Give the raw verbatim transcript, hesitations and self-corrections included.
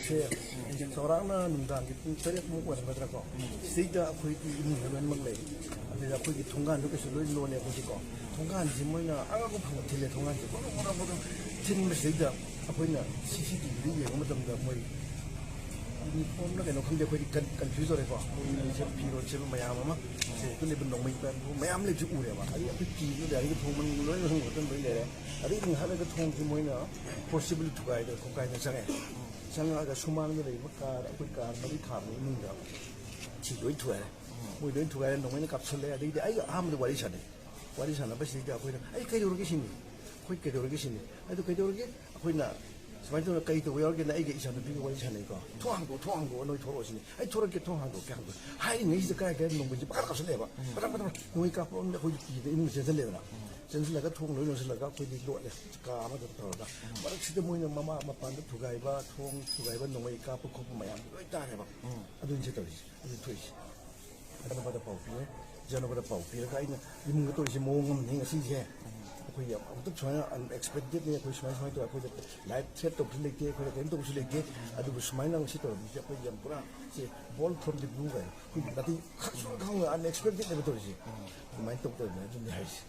ꯆꯥꯎꯔꯥꯛꯅ ꯅꯨꯡꯗꯥꯡꯒꯤ ꯄꯨꯡ ꯇꯔꯦꯠꯃꯨꯛ ꯑꯣꯏꯔꯝꯒꯗ꯭ꯔꯥꯀꯣ, ꯁꯤꯗꯩꯗ ꯑꯩꯈꯣꯏꯒꯤ ꯏꯃꯨꯡꯗ ꯂꯣꯏꯅꯃꯛ ꯂꯩ꯫ ꯑꯗꯨꯗ ꯑꯩꯈꯣꯏꯒꯤ ꯊꯣꯡꯒꯥꯟꯗꯣ ꯀꯩꯁꯨ ꯂꯣꯏ ꯂꯣꯜꯂꯦ ꯑꯩꯈꯣꯏꯗꯤꯀꯣ꯫ ꯊꯣꯡꯒꯥꯟꯁꯤ ꯃꯣꯏꯅ ꯑꯉꯛꯄ ꯐꯪꯅ ꯊꯤꯜꯂꯦ꯫ ꯊꯣꯡꯒꯥꯟꯁꯦ ꯕꯣꯔꯣ ꯕꯣꯔꯣ ꯕꯣꯔꯣ ꯊꯤꯟꯕꯁꯤꯗꯩꯗ ꯑꯩꯈꯣꯏꯅ ꯁꯤ ꯁꯤ ꯇꯤ ꯚꯤꯗ ꯌꯦꯡꯕ ꯃꯇꯝꯗ ꯃꯣꯏ ꯌꯨꯅꯤꯐꯣꯔꯝꯅ ꯀꯩꯅꯣ ꯈꯪꯗꯦ, ꯑꯩꯈꯣꯏꯗꯤ ꯀꯟ-, ꯀꯟꯐ꯭ꯌꯨꯁ ꯑꯣꯏꯔꯦꯀꯣ꯫ ꯃꯣꯏ ꯁꯦ ꯐꯤꯔꯣꯜ ꯁꯦꯠꯄ ꯃꯌꯥꯝ ꯑꯃ, ꯁꯦ ꯂꯩꯕ ꯅꯣꯡꯃꯩ ꯄꯥꯏꯕ ꯃꯌꯥꯝ ꯂꯩꯕꯁꯤ ꯎꯔꯦꯕ꯫ ꯑꯗꯩ ꯑꯩꯈꯣꯏ ꯀꯤꯕꯗ ꯒꯥꯔꯤꯒꯤ ꯊꯣꯡ ꯃꯅꯨꯡ ꯂꯣꯏꯅ ꯃꯊꯪ ꯃꯊꯪ ꯂꯣꯏ ꯂꯩꯔꯦ꯫ ꯑꯗꯩ ꯉꯥꯏꯍꯥꯛ ꯂꯩꯔꯒ ꯊꯣꯡꯁꯤ ꯃꯣꯏꯅ ꯐꯣꯔꯁꯤꯕꯜ ꯊꯨꯒꯥꯏꯗꯅ ꯈꯣꯠꯀꯥꯏꯗꯅ ꯆꯪꯉꯦ꯫ ꯆꯪꯉꯛꯑꯒ ꯁꯨꯃꯥꯡꯗ ꯂꯩꯕ ꯀꯥꯔ, ꯑꯩꯈꯣꯏ ꯀꯥꯔ ꯃꯔꯤ ꯊꯥꯕ ꯏꯃꯨꯡꯗ ꯁꯤ ꯂꯣꯏ ꯊꯨꯒꯥꯏꯔꯦ꯫ ꯃꯣꯏ ꯂꯣꯏ ꯊꯨꯒꯥꯏꯔꯦ, ꯅꯣꯡꯃꯩꯅ ꯀꯥꯞꯁꯜꯂꯦ꯫ ꯑꯗꯩꯗꯤ ꯑꯩꯒ ꯑꯍꯥꯟꯕꯗ ꯋꯥꯔꯤ ꯁꯥꯟꯅꯩ꯫ ꯋꯥꯔꯤ ꯁꯥꯟꯅꯕꯁꯤꯗ ꯑꯩꯈꯣꯏꯅ, "ꯑꯩ ꯀꯩꯗꯧꯔꯒꯦ ꯁꯤꯅꯤ? ꯑꯩꯈꯣꯏ ꯀꯩꯗꯧꯔꯒꯦ ꯁꯤꯅꯤ?" ꯑꯗꯨ ꯀꯩꯗꯧꯔꯒꯦ? ꯑꯩꯈꯣꯏꯅ ꯁꯨꯃꯥꯏꯅ ꯇꯧꯗꯅ ꯀꯩ ꯇꯧꯕ ꯌꯥꯎꯔꯒꯦꯅ ꯑꯩꯒ ꯏꯆꯥꯅꯨꯄꯤꯒ ꯋꯥꯔꯤ ꯁꯥꯟꯅꯩꯀꯣ꯫ "ꯊꯣꯡ ꯍꯥꯡꯗꯣꯛꯑꯣ, ꯊꯣꯡ ꯍꯥꯡꯗꯣꯛꯑꯣ, ꯅꯣꯏ ꯊꯣꯛꯂꯛꯑꯣ ꯁꯤꯅꯤ꯫" "ꯑꯩ ꯊꯣꯔꯛꯀꯦ, ꯊꯣꯡ ꯍꯥꯡꯗꯣꯛꯀꯦ, ꯍꯥꯡꯗꯣꯛꯀꯦ꯫" ꯍꯥꯏꯔꯤꯉꯩꯁꯤꯗ ꯀꯥꯏ ꯀꯥꯏ ꯅꯣꯡꯃꯩꯁꯦ ꯄꯪꯀꯥꯞ ꯀꯥꯞꯁꯤꯜꯂꯛꯑꯦꯕ꯫ ꯄꯇꯪ ꯄꯇꯪ ꯅꯣꯡꯃꯩ ꯀꯥꯞꯄ ꯑꯃꯗ ꯑꯩꯈꯣꯏꯒꯤ ꯀꯤꯗ ꯏꯃꯨꯡ ꯆꯦꯟꯁꯤꯜꯂꯦꯗꯅ꯫ ꯆꯦꯟꯁꯤꯜꯂꯒ ꯊꯣꯡ ꯂꯣꯏ ꯂꯣꯟꯁꯤꯜꯂꯒ ꯑꯩꯈꯣꯏꯗꯤ ꯂꯣꯠꯂꯦ꯫ ꯀꯥ ꯑꯃꯗ ꯇꯧꯔꯒ꯫ ꯃꯔꯛꯁꯤꯗ ꯃꯣꯏꯅ ꯃꯃꯥ ꯃꯄꯥꯟꯗ ꯊꯨꯒꯥꯏꯕ, ꯊꯣꯡ ꯊꯨꯒꯥꯏꯕ, ꯅꯣꯡꯃꯩ ꯀꯥꯞꯄ ꯈꯣꯠꯄ ꯃꯌꯥꯝꯗꯣ ꯂꯣꯏ ꯇꯥꯔꯦꯕ꯫ ꯑꯗꯨꯅꯤ ꯁꯤ ꯇꯧꯔꯤꯁꯦ꯫ ꯑꯗꯨ ꯊꯣꯛꯏꯁꯦ꯫ ꯏꯌꯥꯅꯨꯄꯥꯗ ꯄꯥꯎ ꯄꯤꯔꯦ꯫ ꯏꯌꯥꯅꯨꯄꯥꯗ ꯄꯥꯎ ꯄꯤꯔꯒ ꯑꯩꯅ ꯏꯃꯨꯡꯗ ꯇꯧꯔꯤꯁꯦ ꯃꯑꯣꯡ ꯑꯃꯅꯤ ꯉꯁꯤꯁꯦ꯫ ꯑꯩꯈꯣꯏ ꯌꯥꯝ ꯑꯃꯨꯛꯇ ꯁꯨꯃꯥꯏꯅ ꯑꯟꯑꯦꯛꯁꯄꯦꯛꯇꯦꯗꯅꯤ꯫ ꯑꯩꯈꯣꯏ ꯁꯨꯃꯥꯏ ꯁꯨꯃꯥꯏꯅ ꯇꯧꯔꯦ꯫ ꯑꯩꯈꯣꯏꯗ ꯂꯥꯏꯐ ꯊ꯭ꯔꯦꯠ ꯇꯧꯕꯁꯨ ꯂꯩꯇꯦ, ꯑꯩꯈꯣꯏꯗ ꯀꯔꯤꯝ ꯇꯧꯕꯁꯨ ꯂꯩꯇꯦ꯫ ꯑꯗꯨꯕꯨ ꯁꯨꯃꯥꯏꯅ ꯉꯁꯤ ꯇꯧꯔꯝꯃꯤꯁꯦ ꯑꯩꯈꯣꯏ ꯌꯥꯝ ꯄꯨꯔꯥ ꯁꯤ ꯕꯣꯜ ꯐ꯭ꯔꯣꯝ ꯗꯤ ꯕ꯭ꯂꯨ ꯀꯥꯏꯅ ꯑꯩꯈꯣꯏ ꯅꯠꯇꯦ, ꯈꯪꯁꯨ ꯈꯪꯅ ꯑꯟꯑꯦꯛꯁꯄꯦꯛꯇꯦꯗꯅꯦꯕ ꯇꯧꯔꯤꯁꯦ꯫ ꯑꯗꯨꯃꯥꯏꯅ ꯇꯧꯗꯕꯅꯦ ꯑꯗꯨꯅꯤ ꯍꯥꯏꯔꯤꯁꯦ꯫